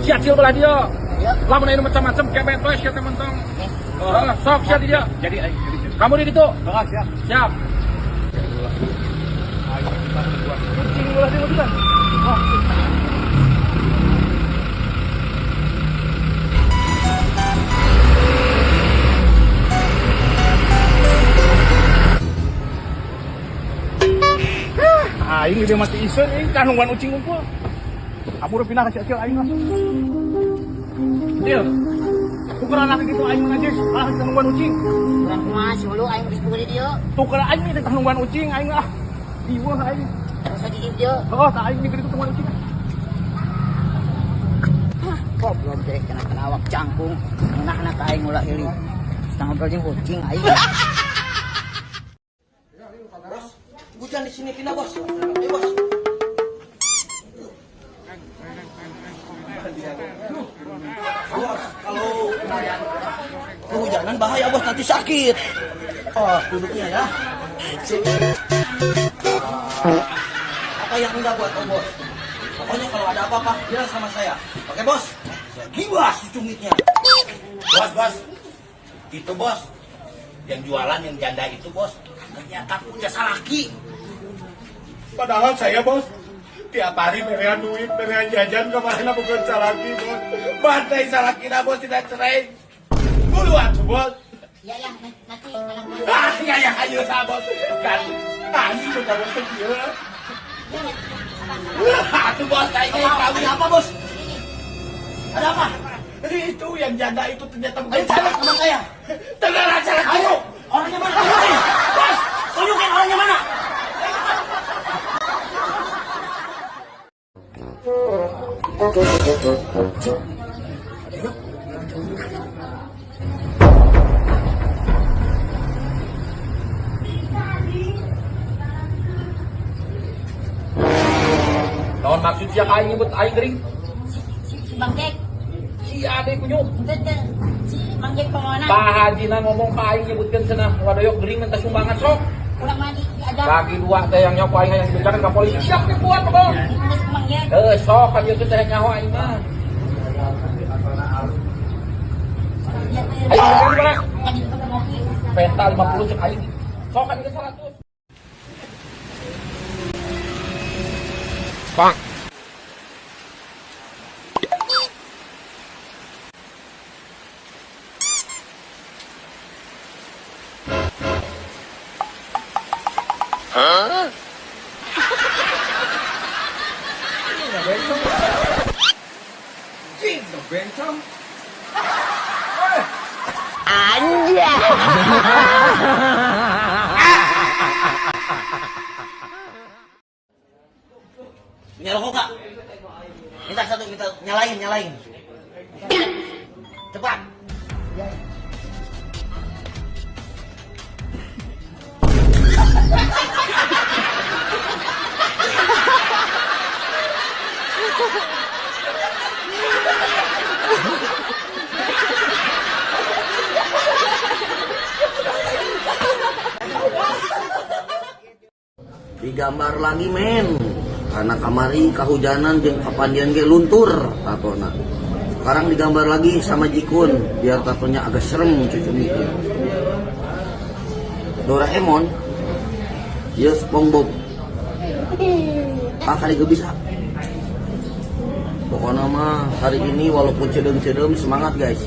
Si Acil belah dia. Ya. Lamun aya nu macam-macam kebet we sia teh mentong. Heeh, sok sia di dia. Jadi aing jadi. Kamu di ditu. Heeh, siap. Siap. Kucing ulah dia juga. Aing dia mati iseun aing tah nungguan ucing ngumpul. Kabur pindah ka si Acil aing lah. Cil. Tuker anak gitu aing mah najis, malah kita nungguan ucing. Kurang kumaha si hulu aing geus boga di dieu. Tuker aing teh nungguan ucing aing ah. Diweuh aing. Terus di dieu. Oh, tak aing mikir itu tungguan ucing. Goblok teh kena kena awak cangkung. Ngeunahna ka aing ulah heuli. Setengah ngobrol jeung ucing aing. Bos, hujan di sini pindah bos. Ayo bos. Bos, kalau kehujanan bahaya bos, nanti sakit. Oh, duduknya ya. Sip. Apa yang enggak buat om bos? Pokoknya kalau ada apa-apa, bilang sama saya. Oke bos? Saya gibas cumitnya. Bos, bos. Itu bos. Yang jualan yang janda itu bos. Ternyata punya salaki. Padahal saya bos, tiap hari berian duit, berian jajan kemarin bukan salaki bos. Bantai salaki lah bos tidak cerai. Bulu atuh bos. Ya ya, nanti anak gua. Ah, ya ya ayo lah bos. Kan, ah, sudah bos kecil. Atuh bos, kayaknya kawin. Ada apa bos? Ada apa? Itu yang janda itu ternyata bukan Ayo cari sama saya. Tenang salaki. Ayo, orangnya mana? Tunjukin. Bos, tunjukin orangnya mana? Naon maksud sia ka aing nyebut aing gering? Si Bang Jack. Si ade kunyuk. Teu teu. Si Bang Jack pamawana. Pak Hajina ngomong ka aing nyebutkeun cenah wadoyok gering minta sumbangan sok. Kurang mandi diajar. Bagi dua teh yang nyaho aing hayang dibejakeun ka polisi. Siap teh kuat pokok. Geus Bang Jack. Heuh sok ka dieu teh nyaho aing mah. Ayo di mana? Kan itu ngopi. Peta 50 cek aing. Sok ka dieu 100. Bang. Bencong. Punya rokok nggak? Minta satu, minta nyalain, nyalain. Cepat. Digambar lagi men, karena kamari kahujanan jeung kapandian ge luntur tatona. Sekarang digambar lagi sama Jikun biar tatonya agak serem cucumitnya. Doraemon, ya SpongeBob. Ah kali gak bisa. Pokoknya mah hari ini walaupun cedem-cedem semangat guys.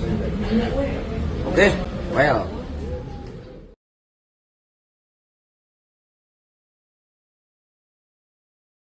Oke, well.